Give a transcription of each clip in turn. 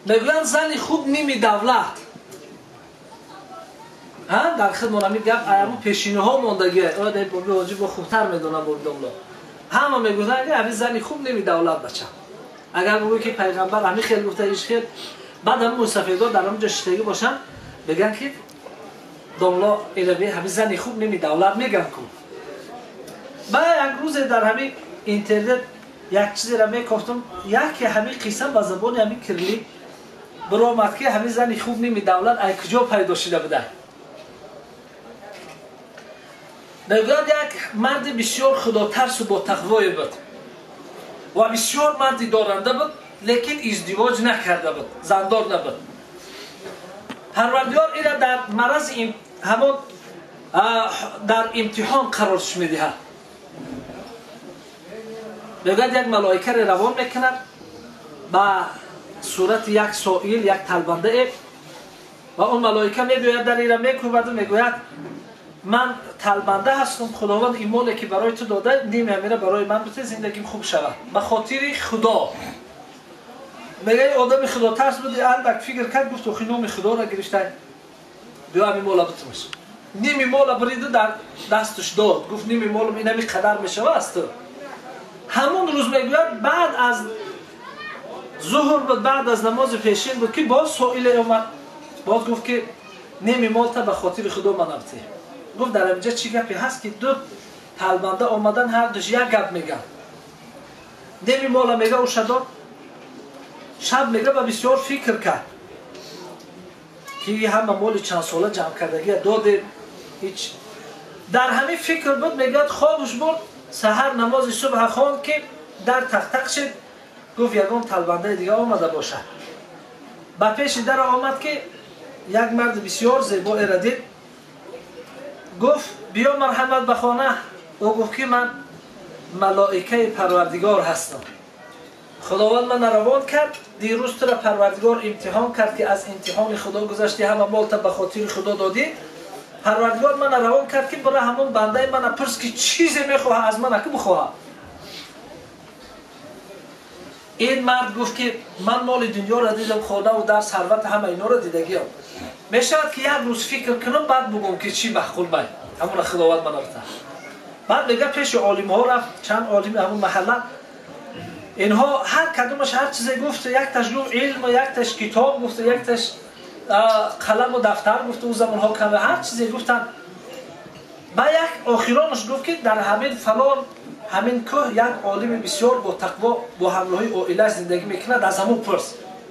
Мегӯянд зани хуб ними давлат. Дар хидмон ҳамин гап аямо пешинаҳо мондагӣ. Боби ҳоҷӣ бо хубтар медонам боби домло. Ҳама мегӯянд ки ҳамин зани хуб ними давлат бача. Агар бигӯй ки пайғамбар ҳамин хел гуфта иш хел, баъд ҳамин мусафедо дар ҳамин ҷо шиштагӣ бошанд, мегӯянд ки домло илави ҳамин зани хуб ними давлат мегӯянд ку. Баъд як рӯзе дар ҳамин интернет як чизеро мекофтам, яке ҳамин қисса ба забони ҳамин кирилӣ биромад ки ҳамин зани хуб ними давлат ай куҷо пайдо шуда буда. Мегӯяд як марди бисёр худотарсу ботақвое буд ва бисёр марди доранда буд, лекин издивоҷ накарда буд, зандор набуд. Парвардигор ира дар марази ҳамон дар имтиҳон қарорш медиҳад. Мегӯяд як малоикаре равон мекунад ба сурати як соил, як талбандае, ва он малоика мебиёяд дар ира мекӯбаду мегӯяд ман талбанда ҳастам, худованд ин моле ки барои ту дода ними ҳамира барои ман бите, зиндагим хуб шавад ба хотири худо. Мегӯяд одами худотарс буд, андак фикр кард, гуфт охи номи худоро гирифтай, биё ҳамин мола битумаш. Ними мола бириду дар дасташ дод, гуфт ними молам ин ҳамин қадар мешава аз ту. Ҳамон рӯз мегӯяд баъд аз зуҳр буд, баъд аз намози пешин буд ки боз соиле омад, боз гуфт ки ними молта ба хотири худо манам бите. Гуфт дар инҷа чӣ гапе ҳаст ки ду талбанда омадан ҳар душ як гап мегӯянд. Ними мола мега ӯша дод. Шаб мега ба бисёр фикр кард ки ҳама моли чанд сола ҷамъ кардагия доде ҳеч. Дар ҳамин фикр буд, мегӯяд хобуш бурд, саҳар намози субҳ хонд ки дар тақтақ шид, гуфт ягон талбандаи дига омада бошад. Ба пеши дара омад ки як марди бисёр зебоеро дид. Гуфт биё марҳамат ба хона. Ӯ гуфт ки ман малоикаи парвардигор ҳастам. Худованд мана равон кард, дирӯз тура парвардигор имтиҳон кард ки аз имтиҳони худо гузашти, ҳама молта ба хотири худо додӣ. Парвардигор мана равон кард ки бира ҳамон бандаи мана пурс ки чизе мехоҳа аз мана ки бихоҳа. Ин мард гуфт ки ман моли дунёро дидам, хонаву дар сарват ҳама иноро дидагиам. Мешавад ки як рӯз фикр кунам, баъд бугум ки чӣ маъқул май, ҳамона худованд мана бита. Баъд мега пеши олимҳо рафт, чанд олими ҳамон маҳалла. Инҳо ҳар кадомаш ҳар чизе гуфт, якташ гуфт илм, якташ китоб гуфт, якташ қаламу дафтар гуфт, ӯ замонҳо каме ҳар чизе гуфтанд. Ба як охиронаш гуфт ки дар ҳамин фалон ҳамин кӯҳ як олими бисёр бо тақво бо ҳамроҳи оилаш зиндагӣ мекунад, аз ҳамон пурс,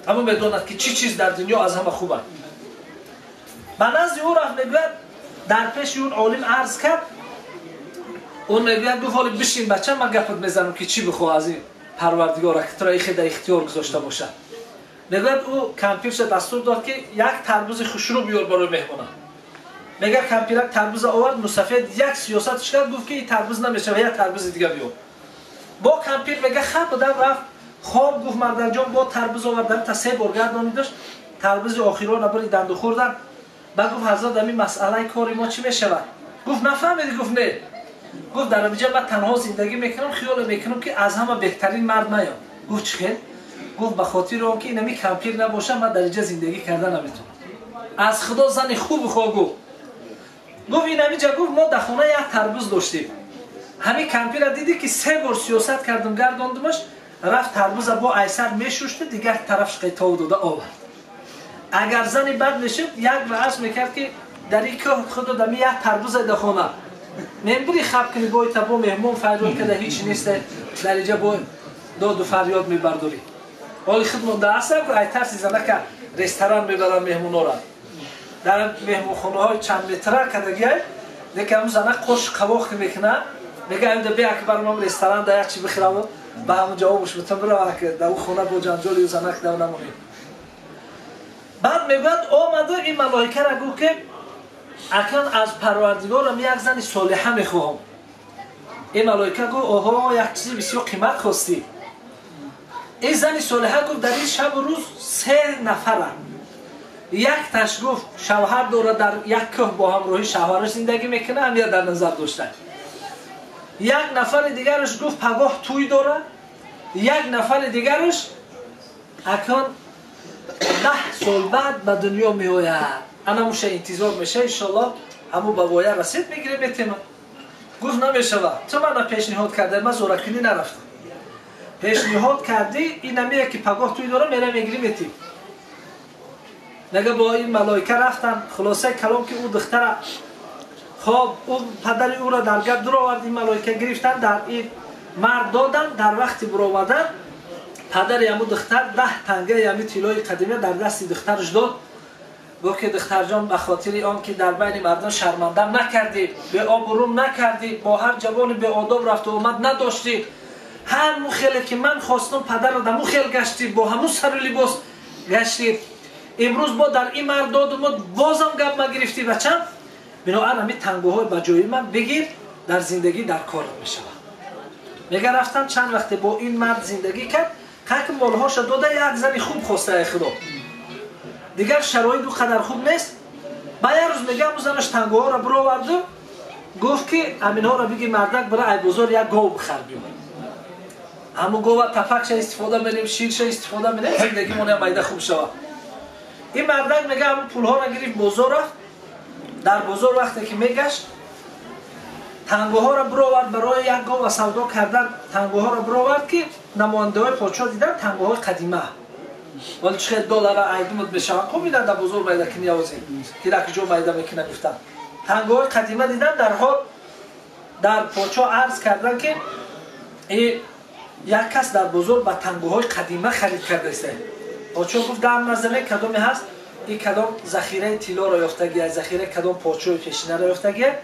ҳамон медонад ки чӣ чиз дар дунё аз ҳама хуб аст. Ба назди ӯ рафт, мегӯяд дар пеши он олим арз кард. Он мегӯяд гуфт ҳоли бишин бача, ман гапат мезанам ки чӣ бихоҳ аз ин парвардигора ки туро ихе дар ихтиёр гузошта бошад. Мегӯяд ӯ кампирша дастур дод ки як тарбузи хушрӯ биёр барои меҳмона. Мегӯяд кампирак тарбуза овард, мусафед як сиёсатш кард, гуфт ки ин тарбуз намешава, як тарбузи дига биёр. Бо кампир мега хаб будам рафт хоб, гуфт мардарҷон бо тарбуз овардан та се бор гардонидаш, тарбузи охирона бириданду хӯрдан. Баъд гуфт ҳазрат ҳамин масъалаи кори мо чӣ мешавад? Гуфт нафаҳмидӣ? Гуфт не. Гуфт дар инҷа ман танҳо зиндагӣ мекунам, хиёле мекунам ки аз ҳама беҳтарин мард маям. Гуфт чӣ хел? Гуфт ба хотири он ки инами кампир набошам, ман дар инҷа зиндагӣ карда наметавонам. Аз худо зани хуб бихоҳ. Гуфт гуфт инамиҷа гуфт мо дар хона як тарбуз доштем. Ҳамин кампира дидӣ ки се бор сиёсат кардам, гардондумаш, рафт тарбуза бо айсар мешушта, дигар тарафш қитов дода овард. Агар зани бад мешуд, як раъс мекард ки дар ин кӯҳ худо дами як тарбуза дар хона. Мембири хаб кунӣ бой та бо меҳмон фарёд карда ҳеч нест, дар инҷа бо доду фарёд мебардорӣ. Ҳоли худ монда ҳастам ки ай тарси занака ресторан мебарам меҳмонора. Дар меҳмонхонаҳои чанд метра кардагиай, лекин ҳамун зана қош қавоқ ки мекунад, мега ҳамда бия ки барам ресторан да як чи бихӯрам, ба ҳамун ҷавобаш битам бирава ки дар ӯ хона бо ҷанҷоли занак дав намонем. Баъд мегӯяд омаду ин малоикара гуфт ки акнун аз парвардигорам як зани солиҳа мехоҳам. Ин малоика гуфт оҳо, як чизи бисёр қимат хостӣ. Ин зани солиҳа гуфт дар ин шабу рӯз се нафаранд. Якташ гуфт шавҳар дорад, дар як кӯҳ бо ҳамроҳи шавҳараш зиндагӣ мекунад, ҳамя дар назар дошта. Як нафари дигараш гуфт пагоҳ тӯй дорад, як нафари дигараш акнун 10 сол баъд ба дунё меояд. Ана муша интизор меша, иншаллоҳ ҳаму ба воя расид мегирем метема. Гуфт намешава, ту мана пешниҳод карда, ман зӯракунӣ нарафтам. Пешниҳод кардӣ, ин намея ки пагоҳ туй дорам, мера мегирем метем. Мега бо ин малоика рафтан, хулосаи калом ки ӯ духтара хоб, ӯ падари ӯро дар гап дуровард, ин малоика гирифтан, дар ин мард додан. Дар вақти буровардан падари ҳаму духтар 10 тангаи ҳами тиллои қадима дар дасти духтараш дод. Гуфт ки духтарҷон, ба хотири он ки дар байни мардум шармандам накардӣ, беобрӯм накардӣ, бо ҳар ҷавони беодоб рафту омад надоштӣ, ҳар мухеле ки ман хостам падарро дар мухел гаштӣ, бо ҳамун сару либос гаштӣ, имрӯз бо дар ин мард додум, бозам гап магирифтӣ бачам. Биноан ҳамин тангоҳои ба ҷои ман бигир, дар зиндагӣ дар корат мешавад. Мега рафтам чанд вақте бо ин мард зиндагӣ кард, как молҳоша дода, як зани хуб хостае худо. Дигар шароит ӯ қадар хуб нест. Ба як рӯз мега ҳамун занаш тангоҳоро бироварду гуфт ки ҳаминҳоро биги мардак, бира ай бозор як гов бихар биё. Ҳамун гова тафакша истифода мерем, ширша истифода мерем, зиндагимон ям майда хуб шавад. Ин мардак мега ҳамун пулҳоро гирифт, бозор рафт. Дар бозор вақте ки мегашт, тангоҳоро бировард барои як гова савдо кардан. Тангоҳоро бировард ки намояндаҳои подшоҳ дидан тангоҳои қадима. Вале чӣ хел доллара айдумуд мешаванд, хуб дидан дар бозор майда киниявозӣ, ки дар куҷо майда мекунад гуфтан. Тангоҳои қадима дидан, дарҳол дар подшоҳ арз кардан ки як кас дар бозор ба тангоҳои қадима харид кардааст. Подшоҳ гуфт дам назане, кадоме ҳаст? Ин кадом захираи тиллоро ёфтагия, захираи кадом подшоҳи пешинаро ёфтагия?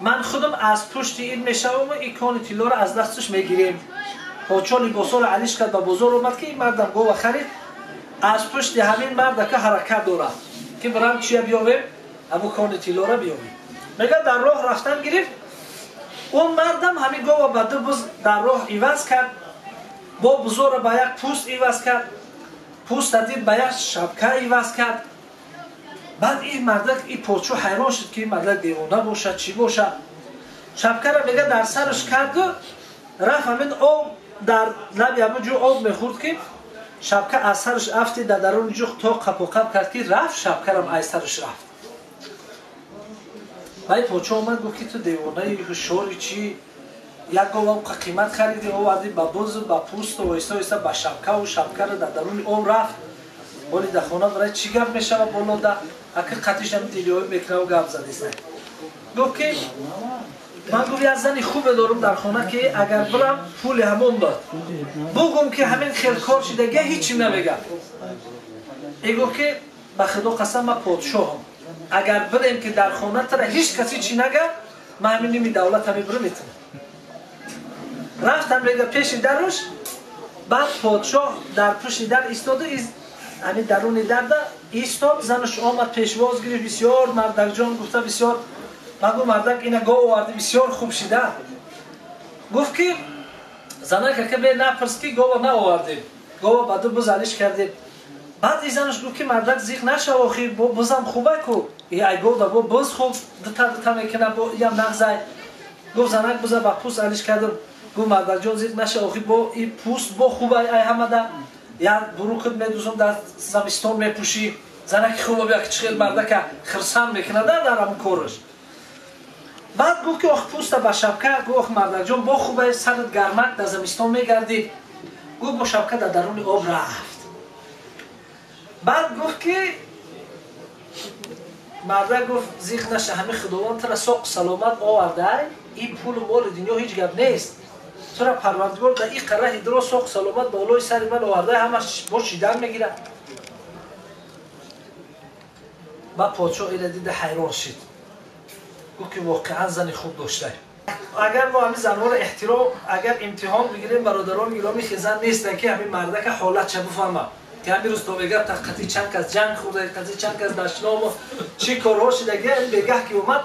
Ман худам аз пушти ин мешавам ва ин кони тиллоро аз дасташ мегирем. Подшоҳ либосҳоро алиш кард, ба бозор омад ки ин мардам гова харид. Аз пушти ҳамин мардака ҳаракат дорад ки бирам чия биёвем, ҳамун кони тиллоро биёвем. Мега дар роҳ рафтан гирифт. Он мардам ҳамин гова ба ду буз дар роҳ иваз кард, бо бузорро ба як пӯст иваз кард, пӯста дид ба як шабка иваз кард. Баъд ин мардак, ин подшоҳ ҳайрон шуд ки ин мардак девона бошад, чӣ бошад. Шабкаро мега дар сараш карду рафт, ҳамин об дар лаби ҳамун ҷо об мехӯрд ки шабка аз сараш афтид, дар даруни ҷо то қапоқап кард ки рафт, шабкарам аз сараш рафт. Ва ин подшоҳ омад гуфт ки ту девонаи ҳушёри чӣ? Як говам қимат хариди, оварди ба бузу ба пӯсту оҳиста оҳиста ба шабкаву шабкаро дар даруни об рафт. Ҳоли дар хона барои чӣ гап мешавад болода? Аки қатишам дилиёӣ мекунаву гап задиста. Гуфт ки ман гуфт як зани хубе дорам дар хона ки агар бирам пули ҳамон дод. Бугум ки ҳамин хел кор шидагия ҳечим намегам. И гуфт ки ба худо қасам ман подшоҳам. Агар бирем ки дар хона тара ҳеҷ каси чӣ нага, ман ҳамин ними давлат ҳами бирам метавонам. Рафтам мега пеши даруш, баъд подшоҳ дар пушти дар истоду ҳамин даруни дарда истод, занаш омад пешвоз гирифт, бисёр мардакҷон гуфта бисёр. Ман гуфт мардак ина гов оварди, бисёр хуб шида. Гуфт ки занак ака бе напурс ки гова наовардем, гова ба ду буз алиш кардем. Баъд занаш гуфт ки мардак зиқ нашав, охир бо бузам хуба ку, ай гов да бо буз хуб дута дута мекуна, бо иям нағзай. Гуфт занак буза ба пӯст алиш кардам. Гуфт мардакҷон зиқ нашав, охир бо и пӯст бо хубай ай ҳамада, як бурукат медузам дар замистон мепӯшӣ. Занаки хуба бия ки чӣ хел мардака хирсанд мекунада дар ҳамун кораш. Баъд гуфт ки ох пӯста ба шабка. Гуфт ох мардакҷон бо хубай, сарат гармак дар замистон мегардӣ. Гуфт бо шабка дар даруни об рафт. Баъд гуфт ки мардак гуфт зиқ наша, ҳамин худованд тура соқ саломат овардай, ин пулу моли дунё ҳеҷ гап нест, тура парвардигор дар ин қараҳи дуро соқ саломат болои сари ман овардай, ҳамаш бо шидан мегирад. Баъд подшоҳ ина дида ҳайрон шид, гуфт ки воқеан зани хуб доштай. Агар мо ҳамин занҳоро эҳтиром, агар имтиҳон бигирем, бародарони гиромӣ, хезан нестанд ки ҳамин мардака ҳолатша бифаҳмад ки ҳамин рӯз то мега қати чанд кас ҷанг хӯрда, қати чанд кас дашному чӣ корҳо шидаги. Ин бегаҳ ки омад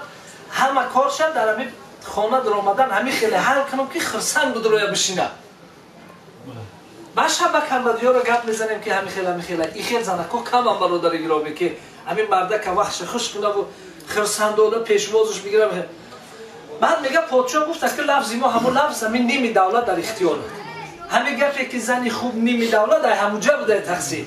ҳама корша дар ҳамин хона даромадан ҳамин хеле ҳал кунам ки хирсанд будроя бишина. Ба шаба камбадиёро гап мезанем ки ҳамин хел ҳамин хела ин хел занако камам, бародари гиромӣ, ки ҳамин мардака вақтша хуш кунаву хирсандона пешвозаш бигирам. Баъд мега подшоҳ гуфт ки лафзи мо ҳамун лафз, ҳамин ними давлат дар ихтиёр. Ҳамин гапе ки зани хуб ними давлат ай ҳамунҷа будай тақсир.